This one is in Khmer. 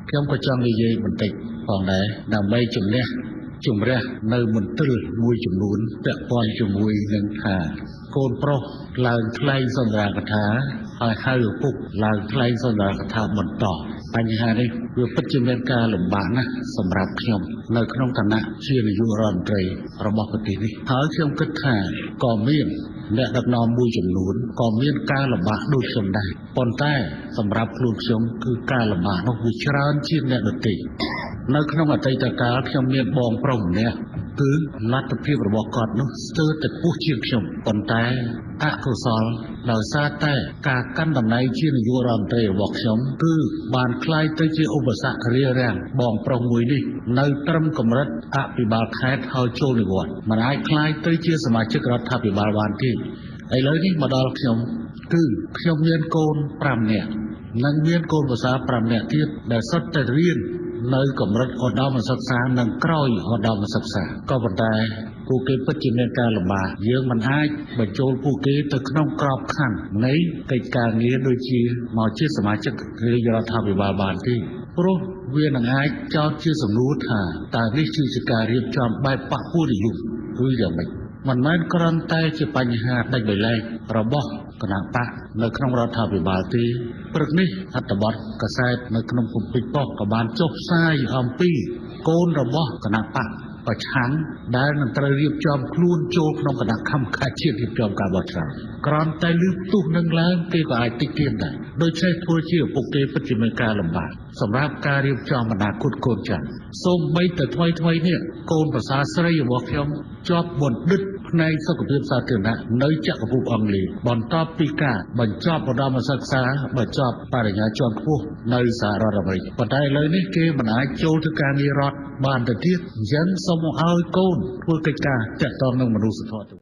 ខ្ញុំក៏ចង់និយាយបន្តិចផងដែរដើម្បីជំនះជម្រះនៅមន្ទិលមួយចំនួនពាក់ព័ន្ធជាមួយនឹងថាកូនប្រុសឡើងថ្លែងសន្ទរកថាហើយហៅឪពុកឡើងថ្លែងសន្ទរកថាបន្តបញ្ហានេះវាពិតជាមានការលំបាកណាស់សម្រាប់ខ្ញុំនៅក្នុងឋានៈជានាយករដ្ឋមន្ត្រីរបស់ប្រទេសនេះហើយខ្ញុំគិតថាក៏មានអ្នកដឹកនាំមួយចំនួនក៏មានការលំបាកដូចខ្ញុំដែរប៉ុន្តែសម្រាប់ខ្លួនខ្ញុំគឺការលំបាកនោះវាច្រើនជាងអ្នកដទៃនៅក្នុងអតីតកាលខ្ញុំមានបងប្រុសម្នាក់គឺលទ្ធភាពរបស់គាត់នោះស្ទើរតែខ្ពស់ជាងខ្ញុំប៉ុន្តែអកុសលដោយសារតែការកាន់តំណែងជានាយករដ្ឋមន្ត្រីរបស់ខ្ញុំគឺបានក្លាយទៅជាឧបសគ្គរារាំងបងប្រុសមួយនេះនៅត្រឹមកម្រិតអភិបាលខេត្តហើយចូលនិវត្តន៍មិនអាចក្លាយទៅជាសមាជិករដ្ឋាភិបាលបានទេឥឡូវនេះមកដល់ខ្ញុំគឺខ្ញុំមានកូន5នាក់និងមានកូនប្រសា5នាក់ទៀតដែលសុទ្ធតែរៀននៅកម្រិតឧត្តមសិក្សានិងក្រោយឧត្តមសិក្សាក៏ប៉ុន្តែពួកគេពិតជាមានការលំបាកយើងមិនអាចបញ្ចូលពួកគេទៅក្នុងក្របខ័ណ្ឌនៃកិច្ចការងារដូចជាមកជាសមាជិករាជរដ្ឋាភិបាលបានទេព្រោះវានឹងអាចចោទជាសំណួរថាតើនេះគឺជាការរៀបចំបែបបក្សពួកនិយមឬយ៉ាងម៉េចមិនមែនគ្រាន់តែជាបញ្ហាដាច់ដោយឡែករបស់គណបក្សនៅក្នុងរដ្ឋាភិបាលទេព្រឹកនេះអត្ថបទកាសែតនៅក្នុងភ្នំពេញប៉ុស្តិ៍ក៏បានចុះផ្សាយអំពីកូនរបស់គណបក្សប្រឆាំងដែលនឹងត្រូវរៀបចំខ្លួនចូលក្នុងគណៈកម្មការជាតិរៀបចំការបោះឆ្នោតគ្រាន់តែលើកទុះនឹងឡើងគេក៏អាចតិចទៀនដែរដូច្នេះធ្វើជាឪពុកគេពិតជាមានការលំបាកសម្រាប់ការរៀបចំអនាគតកូនចៅសូម្បីតែថ្មីៗនេះកូនប្រសាស្រីរបស់ខ្ញុំជាប់បណ្ឌិតផ្នែកសុខភាពសាធារណៈនៅចក្រភពអង់គ្លេសបន្ទាប់ពីការបញ្ចប់ឧត្តមសិក្សាបញ្ចប់បរិញ្ញាជាន់ខ្ពស់នៅសហរដ្ឋអាមេរិកប៉ុន្តែឥឡូវនេះគេមិនអាចចូលធ្វើការងាររដ្ឋបានទៅទៀតអញ្ចឹងសូមឲ្យកូនធ្វើកិច្ចការទាក់ទងនឹងមនុស្សធម៌។